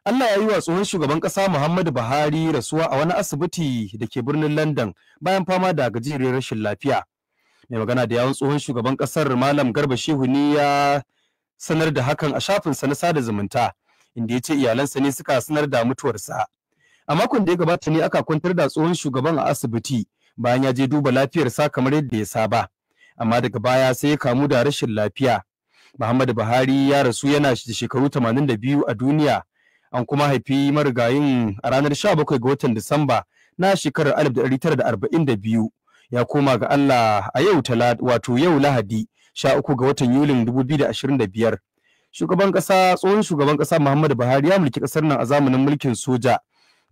Allah ya yi wa tsohon shugaban ƙasa Muhammadu Buhari rasuwa a wani asibiti da ke birnin London bayan fama da gajeriyar rashin lafiya. Mai magana da yawun tsohon shugaban ƙasar, Malam Garba Shehu, ne ya sanar da hakan a shafinsa na sada zumunta, inda ya ce iyalansa ne suka sanar da mutuwarsa. A makon da ya gabata ne aka kwantar da tsohon shugaban a asibiti bayan ya je duba lafiyarsa kamar yadda ya saba. Amma daga baya sai ya kamu da rashin lafiya. Muhammadu Buhari ya rasu yana da shekaru 82 a duniya. An kuma haifi marigayin a ranar 17 ga watan Disamba na shekarar 1942. Ya koma ga Allah a yau Talata, wato yau Lahadi, 13 ga watan Yulin 2025. Shugaban kasa, tsohon shugaban kasa Muhammadu Buhari ya mulki kasar nan a zamanin mulkin soja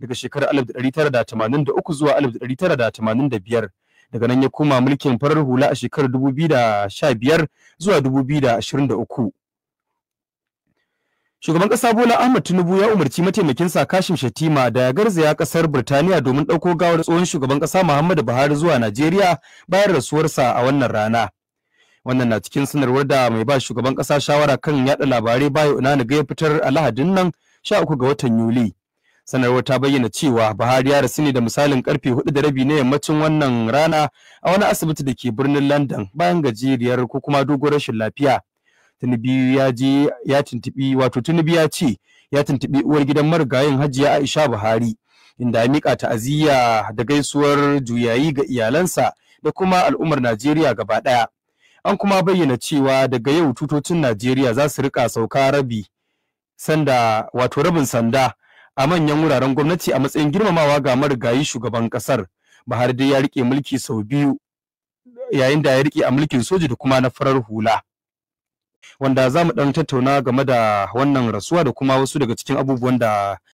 daga shekarar 1983 zuwa 1985. Daga nan ya koma mulkin farar hula a shekarar 2015 zuwa 2023. Shugaban ƙasa Bola Ahmed Tinubu ya umarci mataimakinsa Kashim Shettima da ya garzaya ƙasar Birtaniya domin ɗauko gawar tsohon shugaban ƙasa Muhammadu Buhari zuwa Najeriya bayan rasuwarsa a wannan rana. Wannan na cikin sanarwar da mai ba shugaban ƙasa shawara kan yaɗa labarai, Bayo Onanuga, ya fitar a Lahadin nan, 13 ga watan Yuli. Sanarwar ta bayyana cewa Buhari ya rasu ne da misalin karfe 4:30 na yammacin wannan rana a wani asibiti da ke birnin London bayan gajeriyar ko kuma dogon rashin lafiya. Tinubu ya je ya tuntubi, wato Tinubu ya ce ya tuntubi uwar gidan marigayin, Hajiya Aisha Buhari, inda ya mika ta'aziyya da gaisuwar juyayi ga iyalansa da kuma al'ummar Najeriya gaba ɗaya. An kuma bayyana cewa daga yau tutocin Najeriya za su rika sauka rabi sanda, wato rabin sanda, a manyan wuraren gwamnati a matsayin girmamawa ga marigayi shugaban kasar. Buhari dai ya rike mulki sau biyu, yayin da ya rike a mulkin soja da kuma na farar hula. Wanda za mu ɗan tattauna game da wannan rasuwa da kuma wasu daga cikin abubuwan da